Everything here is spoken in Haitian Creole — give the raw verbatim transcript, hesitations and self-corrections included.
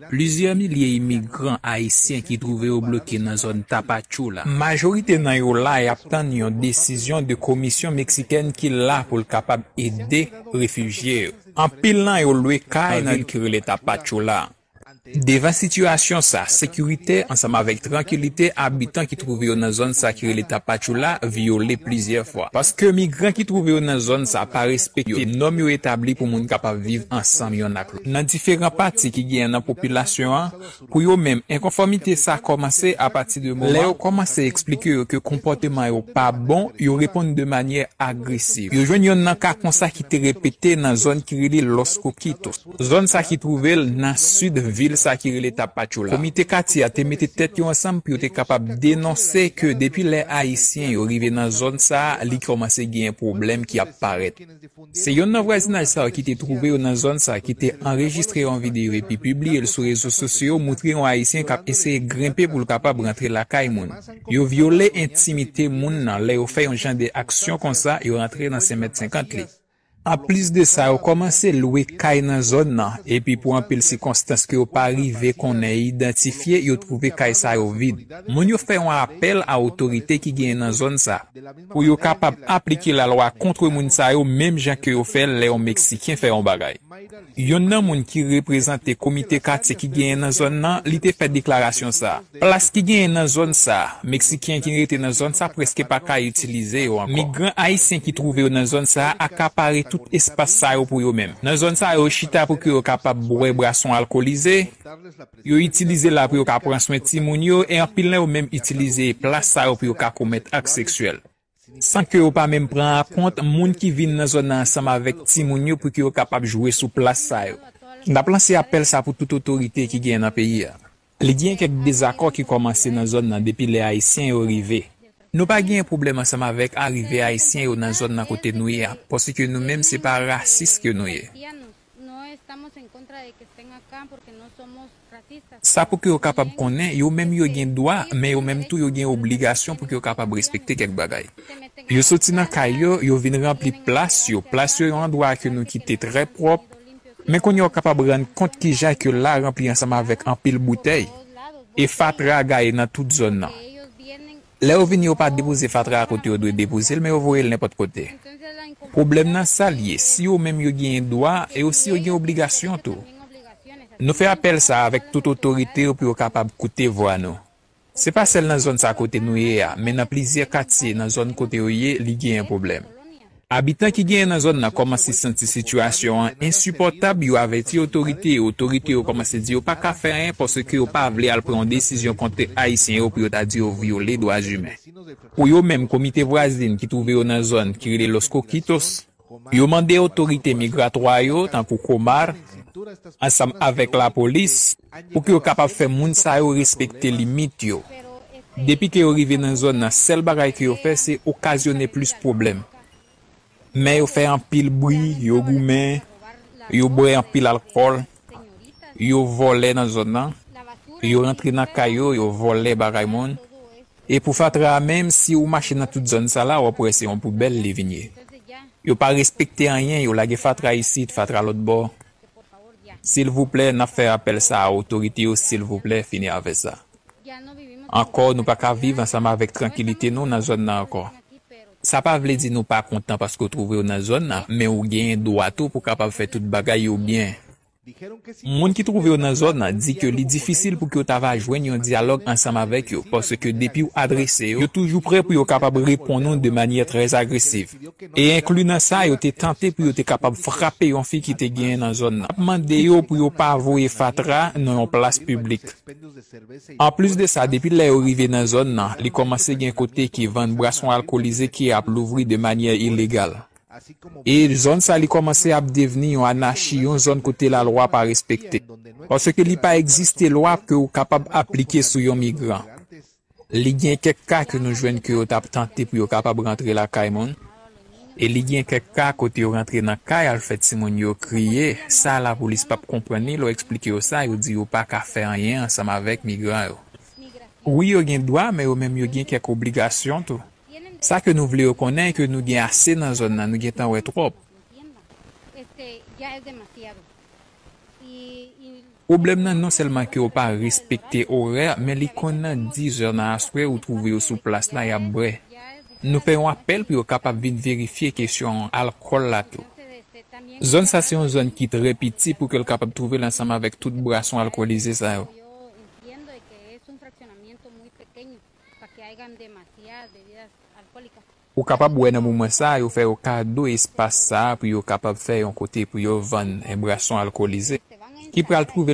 Plizyè milye imigran ayisyen ki twouve yo bloke nan zòn Tapachula. Majorite nan yo la y ap tann yon desizyon de komisyon meksikèn ki la pou l kapab ede refijye yo. Anpil nan yo lwe kay nan vil ki rele Tapachula. Devan sitiyasyon sa, sekirite ansanm avèk trankilite, abitan ki twouve yo nan zòn sa ki rele Tapachula vyole plizyè fwa. Paske migran ki twouve yo nan zòn sa pa respekte nòm yo etabli pou moun kapab viv ansanm yonn ak lòt. Nan diferan pati ki genyen nan popilasyon an, pou yo menm, enkonfòmite sa kòmanse apati de moman lè yo kòmanse eksplike yo ke konpòteman yo pa bon, yo reponn de manyè agresiv. Yo jwenn yonn nan ka konsa ki te repete nan zòn ki rele Los Coquitos. Zòn sa ki twouve l nan sid vil sa ki rele Tapachula. Komite katye a te mete tèt yo ansanm pou yo te kapab denonse ke depi lè Ayisyen yo rive nan zòn sa a, li kòmanse genyen pwoblèm ki ap parèt. Se yonn nan vwazinaj sa yo ki te twouve yo nan zòn sa ki te anrejistre yon videyo epi pibliye l sou rezo sosyo yo, montre yon Ayisyen k ap eseye grenpe pou l kapab rantre lakay moun. Yo vyole entimite moun nan lè yo fè yon jan de aksyon konsa, yo rantre nan senk mèt senkant li. Anplis de sa, yo kòmanse lwe kay nan zòn nan, epi pou anpil sikonstans ke yo pa rive konnen e idantifye, yo twouve kay sa yo vid. Moun yo fè yon apèl a otorite ki genyen nan zòn sa, pou yo kapab aplike lalwa kont moun sa yo, menm jan ke yo fè l lè yon Meksiken fè yon bagay. Yonn nan moun ki reprezante komite katye ki genyen nan zòn nan, li te fè deklarasyon sa a. Plas ki genyen nan zòn sa a, Meksiken ki rete nan zòn sa a prèske pa ka itilize yo ankò. Migran ayisyen ki twouve yo nan zòn sa a akapare tout espas sa yo pou yo menm. Nan zòn sa a, yo chita pou ke yo kapab bwè bwason alkolize, yo itilize la pou yo ka pran swen timoun yo, e anpil nan yo menm itilize plas sa yo pou yo ka komèt ak seksyèl. San ke yo pa menm pran an kont moun ki vin nan zòn nan ansanm avèk timoun yo pou ke yo kapab jwe sou plas sa yo. N ap lanse apèl sa pou tout otorite ki genyen nan peyi a. Li gen kèk dezakò ki kòmanse nan zòn nan depi lè Ayisyen yo rive. Nou pa gen pwoblèm ansanm avèk arive Ayisyen yo nan zòn nan kote nou ye a, paske nou menm se pa rasis ke nou ye. Sa pou ke yo kapab konnen, yo menm yo gen dwa, men yo menm tou yo gen obligasyon pou ke yo kapab respekte kèk bagay. Yo soti nan kay yo, yo vin ranpli plas yo. Plas yo yon andwa ke nou kite trè pwòp, men kounye a w kapab rann kont kijan ke la ranpli ansanm avèk anpil boutèy e fatra gaye nan tout zòn nan. Lè yo vini, yo pa depoze fatra a kote yo dwe depoze l, men yo voye l nenpòt kote. Pwoblèm nan sa l ye, si yo menm yo genyen dwa, e osi yo gen obligasyon tou. Nou fè apèl sa a avèk tout otorite yo pou yo kapab koute vwa nou. Se pa sèl nan zòn sa kote nou ye a, men nan plizyè katye nan zòn kote yo ye, li genyen pwoblèm. Abitan ki genyen nan zòn nan kòmanse santi sitiyasyon an ensipòtab, yo avèti otorite yo, otorite yo kòmanse di yo pa ka fè anyen paske yo pa vle al pran yon desizyon kont Ayisyen yo pou yo ta di yo vyole dwa imen. Pou yo menm, komite vwazin ki twouve yo nan zòn ki rele Los Coquitos, yo mande otorite migratwa yo, tankou Comar, ansanm avèk lapolis, pou ke yo kapab fè moun sa yo respekte limit yo. Depi ke yo rive nan zòn nan, sèl bagay ke yo fè, se okazyone plis pwoblèm. Men yo fè anpil bri, yo goumen, yo bwè anpil alkòl, yo vòlè nan zòn nan, yo rantre nan kay yo, yo vòlè bagay moun. E pou fatra a menm, si ou mache nan tout zòn sa la, w ap wè se yon poubèl li vin ye. Yo pa respekte anyen, yo lage fatra isit, fatra lòt bò. Silvouplè, n ap fè apèl sa a otorite yo, silvouplè, fini avè sa. Ankò, nou pa ka viv ansanm avèk trankilite nou nan zòn nan ankò. Sa pa vle di nou pa kontan paske w twouve w nan zòn nan, men ou genyen dwa tou pou kapab fè tout bagay yo byen. Moun ki twouve yo nan zòn nan di ke li difisil pou ke yo ta va jwenn yon dyalòg ansanm avèk yo, paske depi w adrese yo, yo toujou prè pou yo kapab reponn ou de manyè trè agresiv. E enkli nan sa, yo te tante pou yo te kapab frape yon fi ki te genyen nan zòn nan. Ap mande yo pou yo pa voye fatra nan yon plas piblik. Anplis de sa, depi lè yo rive nan zòn nan, li kòmanse gen kote ki vann bwason alkolize ki ap louvri de manyè ilegal. E zòn sa li kòmanse ap devni yon anachi, yon zòn kote lalwa pa respekte. Paske li pa egziste lwa ke ou kapab aplike sou yon migran. Li gen kèk ka ke nou jwenn ke yo t ap tante pou yo kapab rantre lakay moun. E li gen kèk ka kote yo rantre nan kay al fè timoun yo kriye. Sa lapolis p ap konprann li, lè w eksplike yo sa, yo di yo pa ka fè anyen ansanm avèk migran yo. Wi, yo gen dwa, men yo menm yo gen kèk obligasyon tou. Sa ke nou vle yo konnen, ke nou gen ase nan zòn nan, nou gentan wè twòp. Este, ya es demasiado. Y, y Pwoblèm nan non sèlman ke yo pa respekte orè, men li konn nan dizè nan aswè ou twouve yo sou plas la y ap bwè. Nou fè yon apèl pou yo kapab vin verifye kesyon alkòl la tou. Zòn sa se yon zòn ki trè piti pou ke l kapab twouve l ansanm avèk tout bwason alkolize sa yo. Ou kapab wè nan moman sa a yo fè yo kado espas sa a pou yo kapab fè yon kote pou yo vann bwason alkolize ki pral twouve